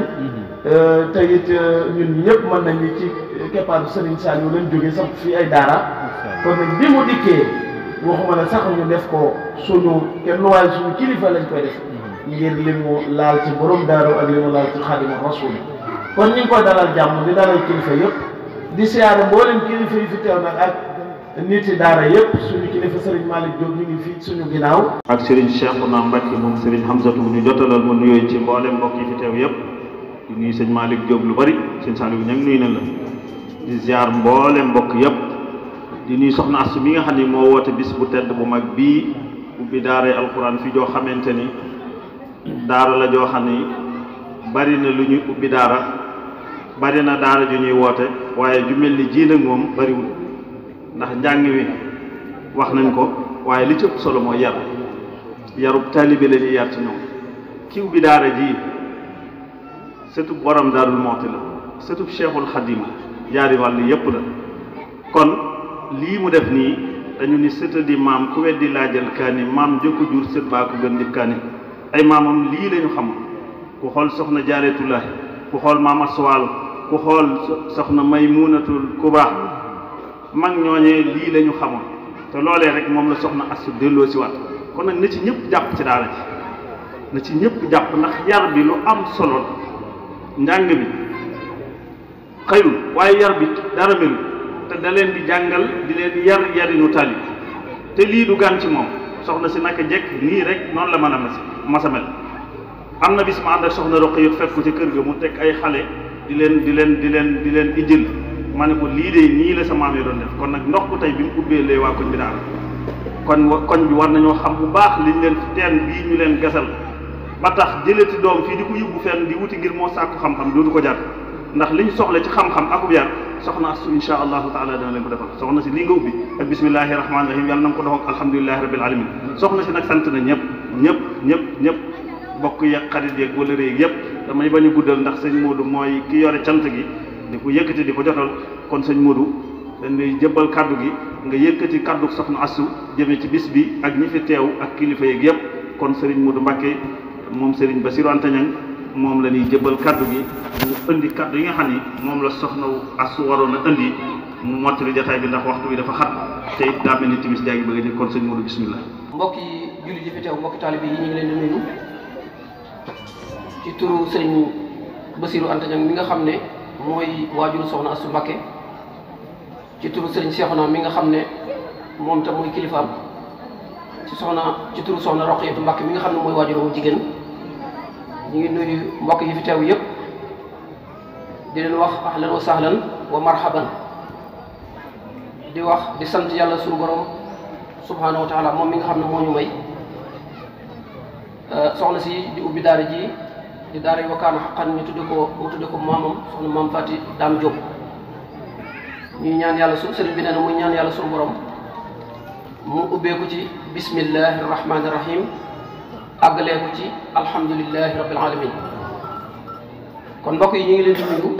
te it ñun ñëpp mën nañ ni ci keppaaru Serigne Saliou lañ jóge sax fii ay daara kon nag bi mu dikkee waxuma la sax ñu def ko suñu kenn waaye suñu kilifa lañ koy def ngir li mu laal ci borom daaru ak li mu laal ci Xaadimu Rasuul kon ñu ngi koy dalal jàmm di dalal kilifa yëpp di siyaare mboolem kilifa yi fi teew nag ak nit yi daara yëpp suñu kilifa Serigne Malick Diop ñu ngi fii suñu ginnaaw ak Serigne Cheikhouna Mbacké moom Serigne Hamzatou ñu jotalal ma nuyoo ci mboolem mbokk yi fi teew yëpp di nuyu sëñ Malick Diop lu bari sëñ Saliou ña ngi nuyu na la di ziar mboolem mbokk yëpp di nuyu soxna Astou mi nga xam ne moo woote bis bu tedd bu mag bii ubbi daaray alquran fi joo xamante ni daara la joo xam ni bari na lu ñuy ubbi daara bari na daara ju ñuy woote waaye ju mel ni ji nag moom bariwul ndax njàng wi wax nañ ko waaye li ci ëpp solo mooy yarub taalibe la ñuy yar ci ñoom ki ubbi daara ji sëtub borom Daarul Muxti la sëtub Cheikhul Xadim la yaari wàll yépp la kon lii mu def nii dañu ni sëta di maam ku weddi laajal kaani maam jëkko jur sët baa ko gën di kaani ay maamam lii lañu xam ku xool soxna Jaaretulaahi ku xool maam Aswaal ku xool soxna Maymunatul Kubra mag ñooñee lii lañu xamoon te loolee rek moom la soxna Astou delloo si waat kon nag na ci ñëpp jàpp ci daara ji na ci ñëpp jàpp ndax yar bi lu am solo la njàng bi xëyul waaye yar bi dara melu te da leen di jàngal di leen yarinu tali te lii du gan ci moom soxna si naka jekk nii rek noonu la mën a masa mel am na bis ma ànd ak soxna Roqaya fekk ko ci kër ga mu teg ay xale di leen ijjil ma ne ko lii de nii la sa maam yi doon def kon nag ndox ku tey bi mu ubbee lay waa koñ bi daal koñ bi war nañoo xam bu baax liñ leen teen bii ñu leen gasal ba tax jëlati doom fii di ko yóbbu fenn di wuti ngir moo sàkku xam-xam dootu ko jar ndax liñ soxla ci xam-xam akub yar soxna Astou insha allahu taala dana leen ko defal soxna si lii nga ubbi ak bismillahi rahmaani rahim yàlla na nga ko dox ak alhamdulilahi rabbil alamin soxna si nag sant na ñëpp bokk yeeg xarit yeeg wala réeg yëpp damay bañ a guddal ndax sëñ Modou mooy ki yore cant gi di ko yëkkati di ko jotal kon sëñ Modou dañ lay jëbbal kaddu gi nga yëkkati kaddu soxna Astou jëmee ci bis bi ak ñi fi teew ak kilifa yeeg yëpp kon Serigne Modou Mbacké moom Serigne Bassirou Anta Niang moom la ñuy jëbbal kaddu gi mu indi kaddu yi nga xam ni moom la soxna Astou waroon a indi mu mottali jotaay bi ndax waxtu bi dafa xat te it daa mel ni timis jaa ngi bëgg a jël kon sëñ Modou bismillah. mbokki jullit yi fi teew mbokki taalibe yi ñu ngi leen di nuyu ci turu sëriñ Basiru Anta Ñaŋ mi nga xam ne mooy waajuru soxna Astu Mbakke ci turu sëriñ Seexuna mi nga xam ne moom tam mooy kilifaam ci turu soxna Roqiyatu Mbakke mi nga xam ne mooy waajuru jigéen ñu ngi nuyu mbokk yi fi teew yépp di leen wax ahlan wa sahlan wa marhaban di sant yàlla suñu borom subhanahu wa taala moom mi nga xam ne moo ñu may soxna si di ubbi daara ji di daara yi Wakana Haqqan mu tudde ko maamam soxna maam Fati Daam Jóob ñuy ñaan yàlla sëriñ bi nee na muy ñaan yàlla suñu borom mu ubbeeku ci bismillahi rahmani rahim àggalee ko ci alhamdulillahi rabbil alamin kon mbokk yi ñu ngi leen di nuyu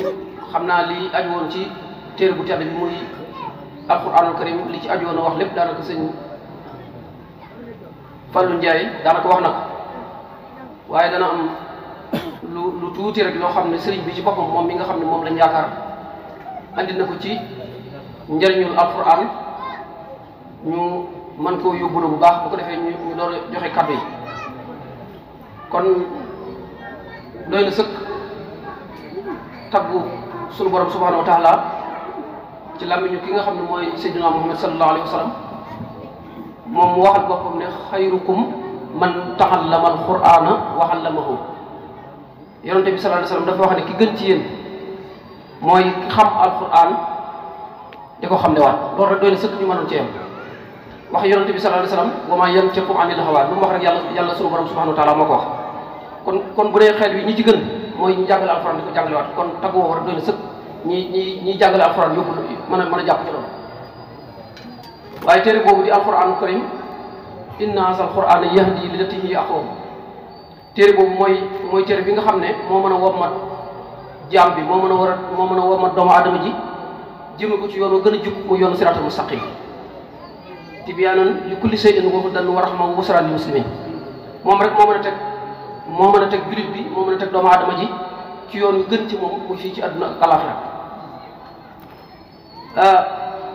xam naa li aju woon ci téere bu tedd bi muy alquranul karim li ci aju woon a wax lépp daanaka sëñ Fallou Ndiaye daanaka wax na ko waaye dana am lu tuuti rek loo xam ne sëriñ bi ci boppam moom mi nga xam ne moom lañ yaakaar andi na ko ci njëriñul alquran ñu mën koo yóbbu bu baax bu ko defee ñu door a joxe kàddu yi kon doy na sëkk taggu sunu borom subhanahu wa taala ci làmmiñu ki nga xam ne mooy sayyidina Muhammad sallallahu alayhi wa sallam moom mu waxal boppam ne xayrukum man taxallama alqur'ana wa allamahu yonente bi sallallahu alayhi wa sallam dafa wax ne ki gën ci yéen mooy ki xam alqur'an di ko xam ne waat loolu rek doy na sëkk ñu mënoon ci yem wax yonente bi sallallahu alayhi wa sallam wa ma yantiqu anil hawa lu mu wax rek yàlla sunu borom subhanahu wa taala moo ko wax kon bu dee xeet bi ñi ci gën mooy ñu jàngale alqur'an di ko jàngale waat kon taggu woo rek doy na sëkk ñi jàngale alxuraan yóbbu mën a jàpp ci loolu waaye téere boobu di alxuraanu karim inna haazal qur'aana yahdi lillatii hiya aqwam téere boobu mooy téere bi nga xam ne moo mën a wommat jaam bi moo mën a wommat doomu aadama ji jëme ko ci yoon wa gën a jub mu yoonu siraatal mustaqim tibyaanan li kulli shay'in wa hudan wa rahmatan wa bushraa lil muslimiin moom rek moo mën a teg jullit bi moo mën a teg doomu aadama ji ci yoon wi gën ci moom muy fii ci àdduna ak alaaxira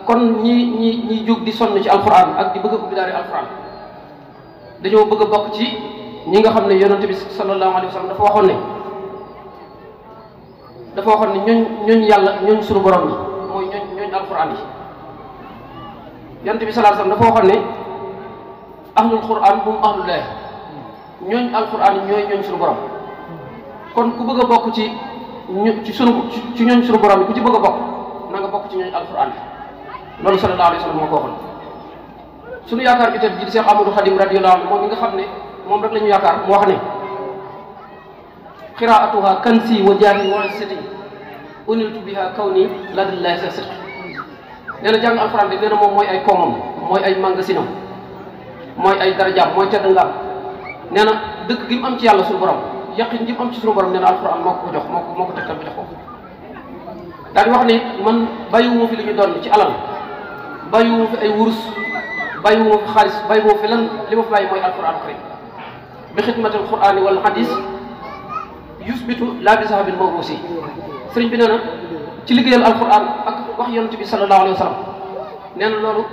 kon ñi jóg di sonn ci alquran ak di bëgg a ubbi daari alquran dañoo bëgg a bokk ci ñi nga xam ne yonente bi sallallahu alayhi wa sallam dafa waxoon ne ñooñ yàlla ñooñ suñu borom yi mooy ñooñ alquran yi yonente bi sallallahu alayhi wa sallam dafa waxoon ne ahlul quran hum ahlullaah ñooñ alquran yi ñooñ suñu borom kon ku bëgg a bokk ci ñooñ suñu borom yi ku ci bëgg a bokk na nga bokk ci ñooñ alquran yi loolu sallallahu alayhi wa sallam moo ko waxoon suñu yaakaar bi tey ji di Cheikh Amadou Khadim radiyallahu anhu moom mi nga xam ne moom rek la ñu yaakaar mu wax ne qiraatuha kansi wa jaahi wa siti uniltu biha kawni ladillahi sa sidq nee na jàng alquran bi nee na moom mooy ay koomam mooy ay magasinam mooy ay darajaam mooy tedd ngaam nee na dëkk gi mu am ci yàlla suñu borom yaqin ji mu am ci suñu borom nee na alquran moo ko jox moo ko tegtal bi jox ko daal di wax ne man bàyyiwuma fi li ñu doon ci alal bàyyiwuma fi ay wurus bàyyiwuma fi xaalis bàyyiwuma fi lan li ma fi bàyyi mooy alquran karim bi xidmatil qurani wal hadis yusbitu laa bi sahabil mawrusi sëriñ bi nee na ci liggéeyal alquran ak wax yonent bi sallallahu alayhi wa sallam nee na loolu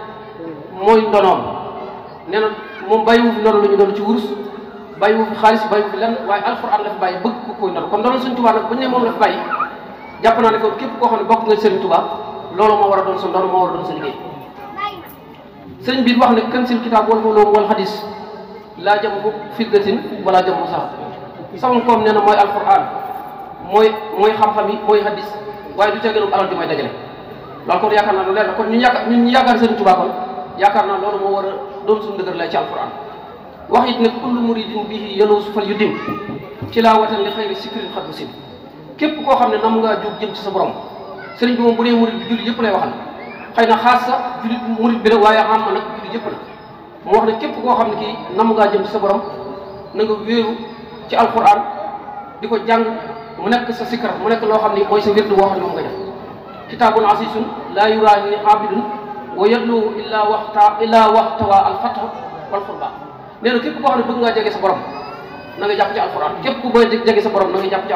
mooy ndonoom nee na moom bàyyiwu fi ndono lu ñu doon ci wurus bàyyiwu fi xaalis bàyyiwu fi lan waaye alquran la fi bàyyi bëgg ko koy ndono kon ndono Sëriñ Tuubaa nag bu ñu ne moom la fi bàyyi jàpp naa ne ko képp koo xam ne bokk nga Sëriñ Tuubaa loolu moo war a doon sa ndono moo war a doon sa liggéey sëriñ bi wax ne kansil kitaab wal ulum wal hadis laa jamu fiddatin wala jamu sahab sama koom nee na mooy alquran mooy xam-xam yi mooy hadis waaye du ca gënum alal di may dajale loolu kon yaakaar naa lu leer na kon ñun ñu yaakaar Sëriñ Tuubaa kon yaakaar naa loolu moo war a doon suñu dëgër lay ci alquran wax it ne kullu muridin bihi yaluusu fal yu dim ci laa watan li xayri sikrin xat bu sim képp koo xam ne nam ngaa jóg jëm ci sa borom sëriñ bi moom bu dee murid bi jullit yëpp lay waxal xëy na xaas sa jullit murid bi la waaye am na nag jullit yëpp la mu wax ne képp koo xam ne kii nam ngaa jëm ci sa borom na nga wéeru ci alquran di ko jàng mu nekk sa sikkar mu nekk loo xam ne mooy sa wirdu woo xam ne moom nga def kitaabun asisun laa yuraahi abidun wa yatluhu illaa waxtawa alfatx wal xurba nee na képp koo xam ne bëgg ngaa jege sa borom na nga jàpp ci alquran képp ku bëgg jege sa borom na nga jàpp ci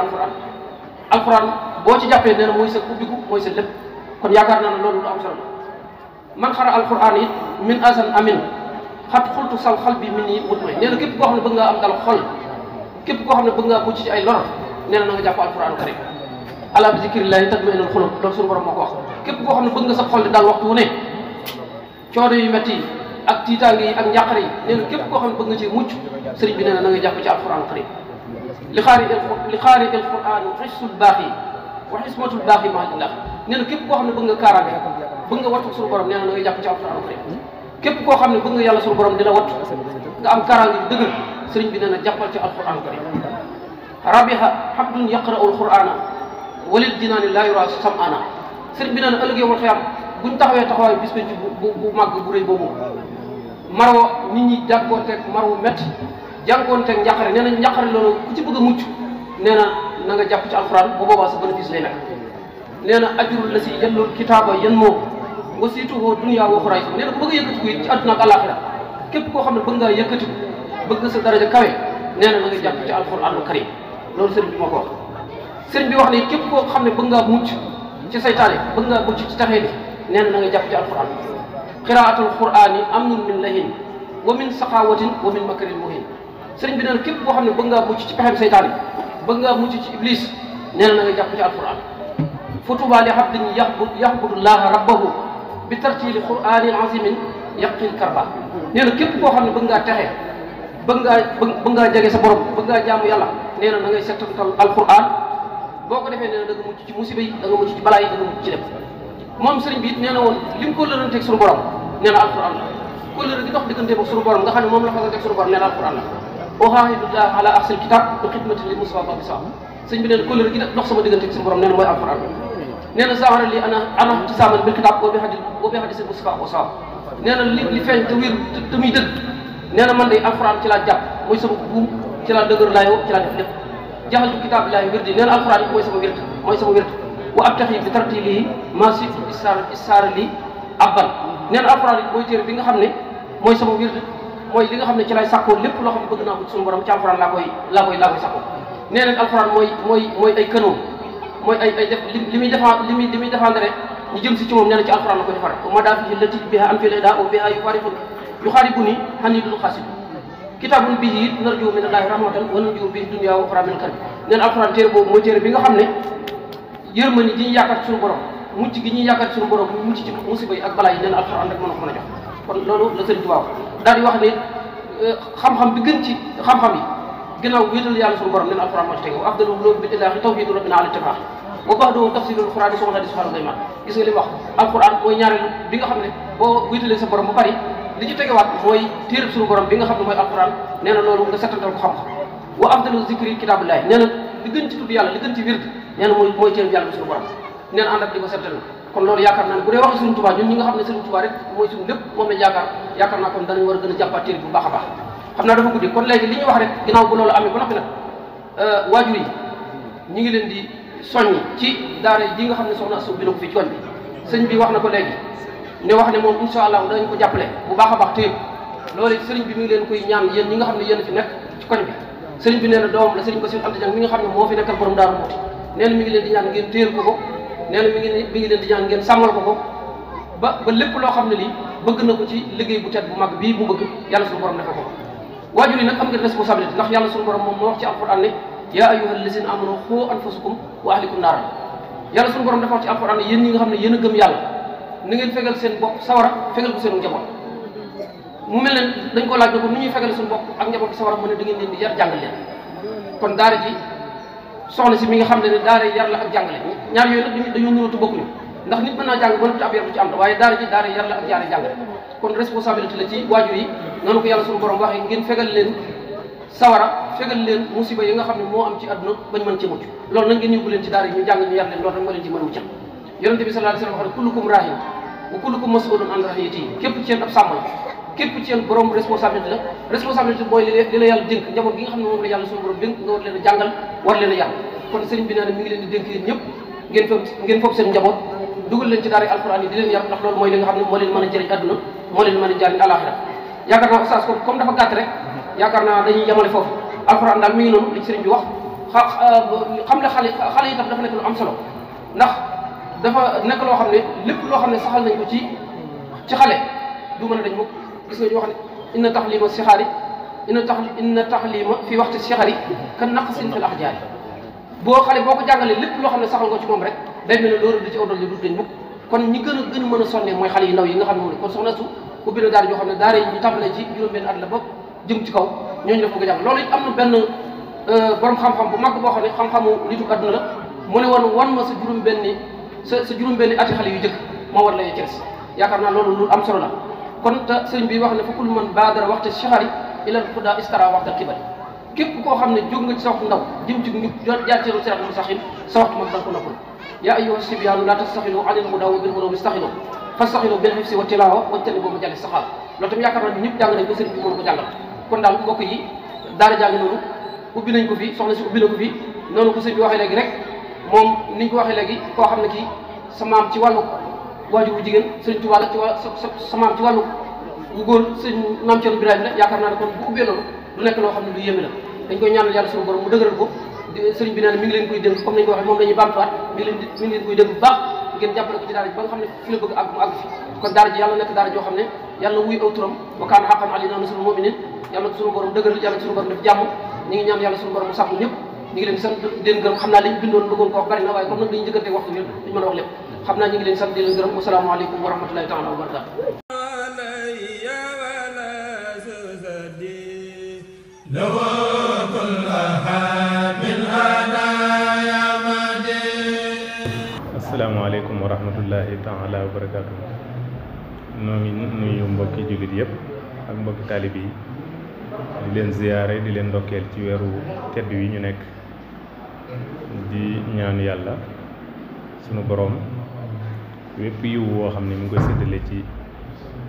alquran boo ci jàppee nee na mooy sa ubbiku mooy sa lépp kon yaakaar naa ne loolu lu am solo man xara alquran it min asan amin xat xultu sal xal bi min yi mut may nee na képp koo xam ne bëgg ngaa am dal xol képp koo xam ne bëgg ngaa mucc ci ay lor nee na nga jàpp alquranu karim ala bi zikrillahi tatma'innul qulub loolu suñu borom moo ko wax képp koo xam ne bëgg nga sa xol di daal waxtu wu ne coono yu metti yi ak tiitaange yi ak njàqare yi nee na képp koo xam ne bëgg nga ci mucc sëriñ bi nee na nga jàpp ci alquranu karim li xaari il quranu xissul baaxi wa xismatul baaxi mahalillah nee na képp koo xam ne bëgg nga kaaraange bëgg nga wattu suñu borom nee na nga jàpp ci alquranu karim képp koo xam ne bëgg nga yàlla suñu borom dina wattu nga am kaaraange bi dëgër sëriñ bi nee na jàppal ci alquranu karim rabiha habdun yaqra'u alqur'ana walil jinaani laa yura sam'ana sëriñ bi nee na ëllëg yowmal xiyaam buñ taxawee taxawaay bis ci bu màgg bu rëy boobu maroo nit ñi jànkoonteeg marwu métti jànkoonteeg njàqare nee na njàqare loolu ku ci bëgg a mucc nee na nga jàpp ci alquran bu boobaa sa bénéfice lay nekk nee na ajrul la si yellul kitaaba yan moo wasiituhu dunya wa uxraa nee na ku bëgg a yëkkati ko it ci àdduna ak àllaaxira képp koo xam ne bëgg ngaa yëkkati bëgg sa daraja kawe nee na nga jàpp ci alquranul karim loolu sëriñ bi moo ko wax sëriñ bi wax ne képp koo xam ne bëgg ngaa mucc ci saytaane bëgg ngaa mucc ci taxee bi nee na nga jàpp ci alquran qiraatul qur'ani amnun min lahin wa min saqawatin wa min makarin muhin sëriñ bi nee na képp koo xam ne bëgg ngaa mucc ci pexem saytaane bëgg ngaa mucc ci iblis nee na nga jàpp ci alquran futuba li abdin yaxbudullaha rabbahu bi tartili qur'anin azimin yaqil karba nee na képp koo xam ne bëgg ngaa texe bëgg ngaa jege sa borom bëgg ngaa jaamu yàlla nee na ngay settantal alquran boo ko defee nee na da nga mucc ci musiba yi da nga mucc ci balaa yi da nga mucc ci lépp moom sëriñ bi it nee na woon li mu ko lëranteeg suñu borom nee na alquran la kóllëre gi dox digganteem ak suñu borom nga xam ne moom la fasanteeg suñu borom nee na alquran la uhaahidullah ala ahsil kitab bi xidmati li Mustafa bi sa sëriñ bi nee na kóllëre gi dox sama digganteeg suñu borom nee na mooy alquran nee na zahara li ana ci saaman bil kitab wa bi hadisi Mustafa wa sa nee na li feeñ te wér te muy dëgg nee na man de alquran ci laa jàpp mooy sama buum ci laa dëgër laayoo ci laa def lépp jaxaltu kitaabillahi wirdi nee na alquran yi mooy sama wird wa abtaxi bi tartilihi ma situ isaar li abban nee na alquran yi mooy téere bi nga xam ne mooy sama wird mooy li nga xam ne ci lay sàkkoo lépp loo xam ne bëgg naa ko ci suñu borom ci alquran laa koy sàkkoo nee na alquran mooy ay kanoom mooy ay def li muy défendre rek ñu jëm si ci moom nee na ci alquran la koy defare ma daa fi lati biha an fi lay daa o biha yuxaaribu ni xanidul xasid kitaabun bihi narju min allahi rahmatan wa narju bihi dunya wa uxra min karbi nee na alquran téere boobu mooy téere bi nga xam ne yërmande ji ñuy yaakaar suñu borom mucc gi ñuy yaakaar suñu borom mucc ci musiba yi ak balaa yi nee na alquran rek mën a jox kon loolu la sëriñ Tuubaa daal di wax ne xam-xam bi gën ci xam-xam yi ginnaaw wéetal yàlla suñu borom nee na alquran moo ci tege wa afdalu ulumi bil ilaahi tawhidu rabbina ala tibaax wa ba'dahu tafsirul qur'an yi soxna di subhanahu wa ta'ala gis nga li mu wax alquran mooy ñaareelu bi nga xam ne boo wéetalee sa borom ba bari li ci tegewaat mooy téereb suñu borom bi nga xam ne mooy alquran nee na loolu nga settantal ko xam-xam wa afdalu zikri kitaabullahi nee na li gën ci tudd yàlla li gën ci wird nee na mooy téereb yàlla bi suñu borom nee na ànd ak di ko settal kon loolu yaakaar naa ne bu dee waxee Sëriñ Tuubaa ñun ñi nga xam ne Sëriñ Tuubaa rek mooy suñu lépp moom lañ yaakaar naa kon danañ war a gën a jàppaat téere bu baax a baax xam naa dafa guddi kon léegi li ñuy wax rek ginnaaw bu loolu amee ba noppi nag waajur yi ñi ngi leen di soññi ci daara ji nga xam ne soxna Astou bi na ko fii ci koñ bi sëñ bi wax na ko léegi ne wax ne moom insha allah danañ ko jàppale bu baax a baax téye loolu sëriñ bi mi ngi leen koy ñaan yéen ñi nga xam ne yéen fi nekk ci koñ bi sëriñ bi nee na doomam la sëriñ Bassirou Anta Diagne mi nga xam ne moo fi nekkal borom Daaru Muxti nee na mi ngi leen di ñaan ngeen téyel ko nee na mi ngi leen di ñaan ngeen sàmmal ko ba lépp loo xam ne lii bëgg na ko ci liggéey bu tedd bu mag bii mu bëgg yàlla suñu borom defal ko waajur yi nag am ngeen responsabilité ndax yàlla suñu borom moom moo wax ci alquran ne yaa ayyuhal lazina amanu qu anfusakum wa ahlikum naaran yàlla suñu borom dafa wax ci alquran ne yéen ñi nga xam ne yéen a gëm yàlla na ngeen fegal seen bopp sawara fegal ko seen njaboot mu mel ne dañ ko laaj ne ko nu ñuy fegal suñu bopp ak njaboot sawara mu ne da ngeen leen di yar jàngal leen kon daara ji soxna si mi nga xam ne daara yar la ak jàngale ñaar yooyu nag dañoo nuróotu bokkuñu ndax nit mën naa jàng ba noppi ab yar bu ci am waaye daara ji daara yar la ak jaare jàngale kon responsabilité la ci waajur yi noonu ko yàlla suñu borom waxee ngeen fegal leen sawara fegal leen musiba yi nga xam ne moo am ci àdduna bañ mën ci mucc loolu nag ngeen yóbbu leen ci daara yi ñu jàng ñu yar leen loolu rek moo leen ci mën a muccal yonente bi sallallahu alayhi wa sallam wax ne kullukum raahin wa kullukum mas'ulun an ra'iyyatihi képp ci yéen ab sàmm la képp ci yéen borom responsabilité la responsabilité mooy li la yàlla dénk njaboot gi nga xam ne moom la yàlla suñu borom dénk nga war leen a jàngal war leen a yar kon sëriñ bi nee na mi ngi leen di dénk yéen ñëpp ngeen foog seen njaboot dugal leen ci daara alquran yi di leen yar ndax loolu mooy li nga xam ne moo leen mën a jëriñ àdduna moo leen mën a jëriñ alaxira yaakaar naa oustaz comme dafa gàtt rek yaakaar naa dañuy yemale foofu alquran daal mi ngi noonu li sëriñ bi wax xam ne xale yi tam dafa nekk lu am solo ndax dafa nekk loo xam ne lépp loo xam ne saxal nañ ko ci xale du mën a dañ mukk gis nga ñu wax ne inna taxlima sixaari inna taxlima fi waxti sixari kan naqsin fil ahjaari boo xale boo ko jàngalee lépp loo xam ne saxal nga ci moom rek day mel ne loolu di ci awdal li du dañ mukk kon ñi gën a mën a sonnee mooy xale yu ndaw yi nga xam ne moom kon soxna su ubbi na daara joo xam ne daara yi ñu tàmbalee ci juróom-benn at la ba jëm ci kaw ñooñu def ko jàng loolu it am na benn borom xam-xam bu mag boo xam ne xam-xamu nitu adduna la mu ne woon wan ma sa juróom-benni ati xale yu jëkk moo war la yee Cees yaakaar naa loolu lu am solo la kon te sëriñ bi wax ne fa kullu man baadara waxta shahari ilal huda istara waxta kibari képp koo xam ne jóg nga ci sa waxtu ndaw jëm ci njub jaar ci siraatal mustaqiim sa waxtu mag da nga ko noppal yaa ayyuha sibyaanu laa tastaxilu anil hudaa wa bil hudaa istaxilu fastaxilu bil hifsi wa tilaawa wajtani boobu jàlli saxaar loolu tamit yaakaar naa ne ñëpp jàng nañ ko sëriñ bi mën ko jàngal kon daal mbokk yi daara jàng noonu ubbi nañ ko fi soxna si ubbi na ko fi noonu ko sëriñ bi waxee léegi rek moom niñ ko waxee léegi koo xam ne kii sa maam ci wàllu waajur bu jigéen sëriñ Tuubaa la ci sa maam ci wàllu bu góor sëriñ maam Cerno Birahim la yaakaar naa ne kon bu ubbee loolu lu nekk loo xam ne lu yéeme la dañ koy ñaanal yàlla suñu borom mu dëgëral ko sëriñ bi nee na mi ngi leen koy dénk comme nañ ko waxee moom la ñuy bamtuwaat mi ngi leen koy dénk bu baax ngeen jàppale ko ci daara ji ba nga xam ne fi la bëgg àgg mu àgg fi kon daara ji yàlla nekk daara joo xam ne yàlla wuy aw turam wa kaana haqqan alaynaa nasrul mu'miniin yàlla ko suñu borom dëgëral yàlla suñu borom def jàmm ñi ngi ñaan yàlla suñu borom mu sàmm ñëpp ñi ngi leen di sant di leen gërëm xam naa liñ bindoon bëggoon ko wax bari na waaye comme nag dañuy jëkkante waxtu bi duñ mën a wax lépp xam naa ñi ngi leen sant di leen gërëm wassalaamu aleykum wa rahmatullahi taala wa barakatuh asalaamaaleykum wa rahmatullahi taala wa barakaatu. noo ngi nuyu mbokki jullit yëpp ak mbokki taalibe yi di leen ziyaare di leen ndokkeel ci weeru tedd wi ñu nekk di ñaan yàlla sunu boroom wépp yiw woo xam ne mi ngi koy séddale ci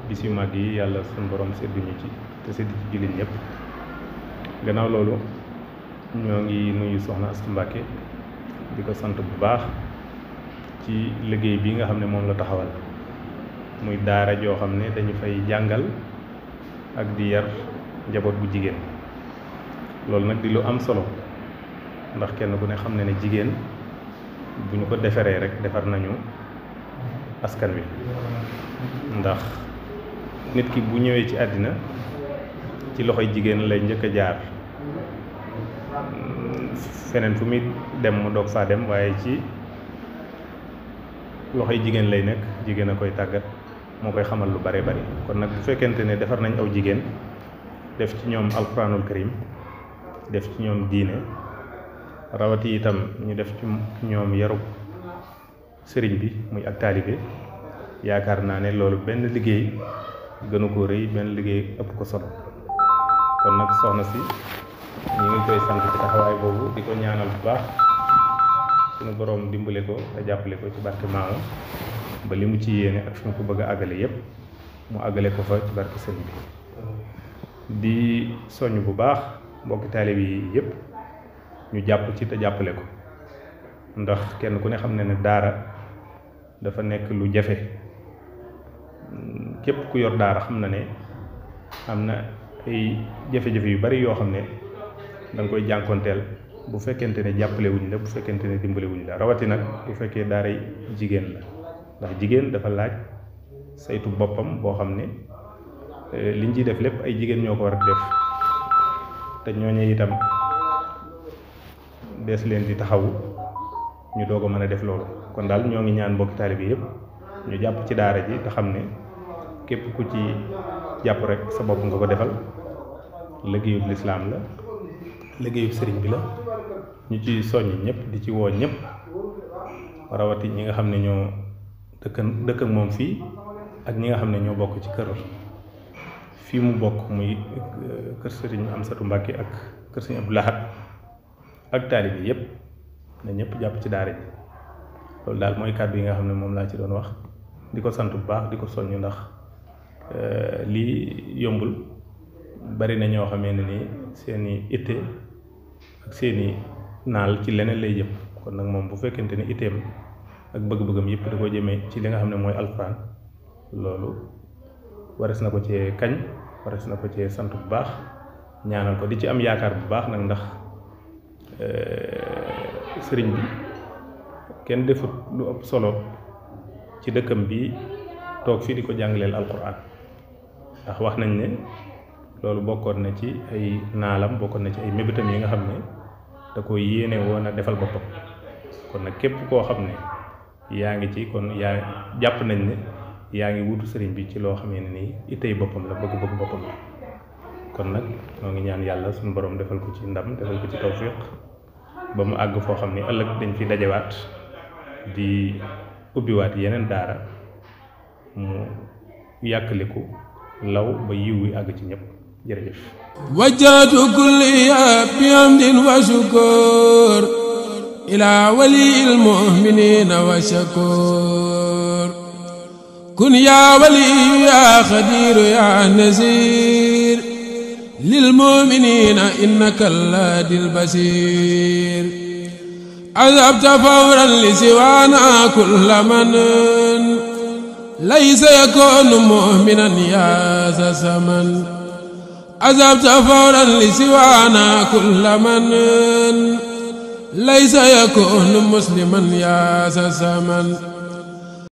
bis yu mag yi yàlla sunu boroom sédduñu ci te séddu ci jullit ñëpp. gannaaw loolu ñoo ngi nuyu soxna Astu Mbàkke di ko sant bu baax ci liggéey bi nga xam ne moom la taxawal muy daara joo xam ne dañu fay jàngal ak di yar njaboot bu jigéen loolu nag di lu am solo ndax kenn ku ne xam ne ne jigéen bu ñu ko defaree rek defar nañu askan wi ndax nit ki bu ñëwee ci àddina ci loxoy jigéen lay njëkk a jaar feneen fu muy dem mu doog faa dem waaye ci loxoy jigéen lay nekk jigéen a koy tàggat moo koy xamal lu bare bari kon nag bu fekkente ne defar nañ aw jigéen def ci ñoom alquranul karim def ci ñoom diine rawati itam ñu def ci ñoom yarub sëriñ bi muy ak taalibe yaakaar naa ne loolu benn liggéey gënu ko rëy benn liggéey ëpp ko solo kon nag soxna si ñu ngi koy sant ci taxawaay boobu di ko ñaanal bu baax sunu boroom dimbale ko te jàppale ko ci barke maamam ba li mu ci yéene ak fi mu ko bëgg a àggale yépp mu àggale ko fa ci barke sëñ bi di soññ bu baax mbokki taalibe yi yépp ñu jàpp ci te jàppale ko ndax kenn ku ne xam ne ne daara dafa nekk lu jafe képp ku yor daara xam na ne am na ay jafe-jafe yu bari yoo xam ne da nga koy jànkonteel bu fekkente ne jàppale wuñ la bu fekkente ne dimbale wuñ la rawati nag bu fekkee daaray jigéen la ndax jigéen dafa laaj saytu boppam boo xam ne liñ ciy def lépp ay jigéen ñoo ko war a def te ñooñu itam dees leen di taxawu ñu doog a mën a def loolu kon daal ñoo ngi ñaan mbokki taalibe yépp ñu jàpp ci daara ji te xam ne képp ku ci jàpp rek sa bopp nga ko defal liggéeyub lislaam la liggéeyub sëriñ bi la ñu ci soññ ñëpp di ci woo ñëpp rawati ñi nga xam ne ñoo dëkk ak moom fii ak ñi nga xam ne ñoo bokk ci kër fii mu bokk muy kër sëriñ Amsatu Mbàkke ak kër sëriñ Abdou Lahad ak taalibe yëpp na ñëpp jàpp ci daara ji loolu daal mooy kàddu yi nga xam ne moom laa ci doon wax di ko sant bu baax di ko soññ ndax lii yombul bari na ñoo xamee ne ni seeni itte ak seeni naal ci leneen lay jëm kon nag moom bu fekkente ne itteem ak bëgg-bëggam yëpp da ko jëmee ci li nga xam ne mooy alxuraan loolu wares na ko cee kañ wares na ko cee sant bu baax ñaanal ko di ci am yaakaar bu baax nag ndax sëriñ bi kenn defut lu ëpp solo ci dëkkam bi toog fii di ko jàngaleel alxuraan ndax wax nañ ne loolu bokkoon na ci ay naalam, bokkoon na ci ay mébétam yi nga xam ne da ko yéene woon a defal boppam. kon nag képp koo xam ne yaa ngi ci kon yaa jàpp nañ ne yaa ngi wutu sëriñ bi ci loo xamee ne nii ittey boppam la, bëgg-bëgg boppam la. kon nag noo ngi ñaan yàlla suñu borom defal ko ci ndam, defal ko ci tawfiq ba mu àgg foo xam ne ëllëg dañ fi dajewaat di ubbiwaat yeneen daara mu yàkkaliku law ba yiw wi àgg ci ñëpp. jërëjëf. wajjahtu kulliya bi hamdin wa shukur ila waliyil mu'minina wa shakur kun ya waliyu ya khadiru ya nasir lil mu'minina innaka alladil basir azabta fawran li siwana kulla man laysa yakunu mu'minan ya saman azabta fawran li siwana kulla man laysa yakunu musliman ya saman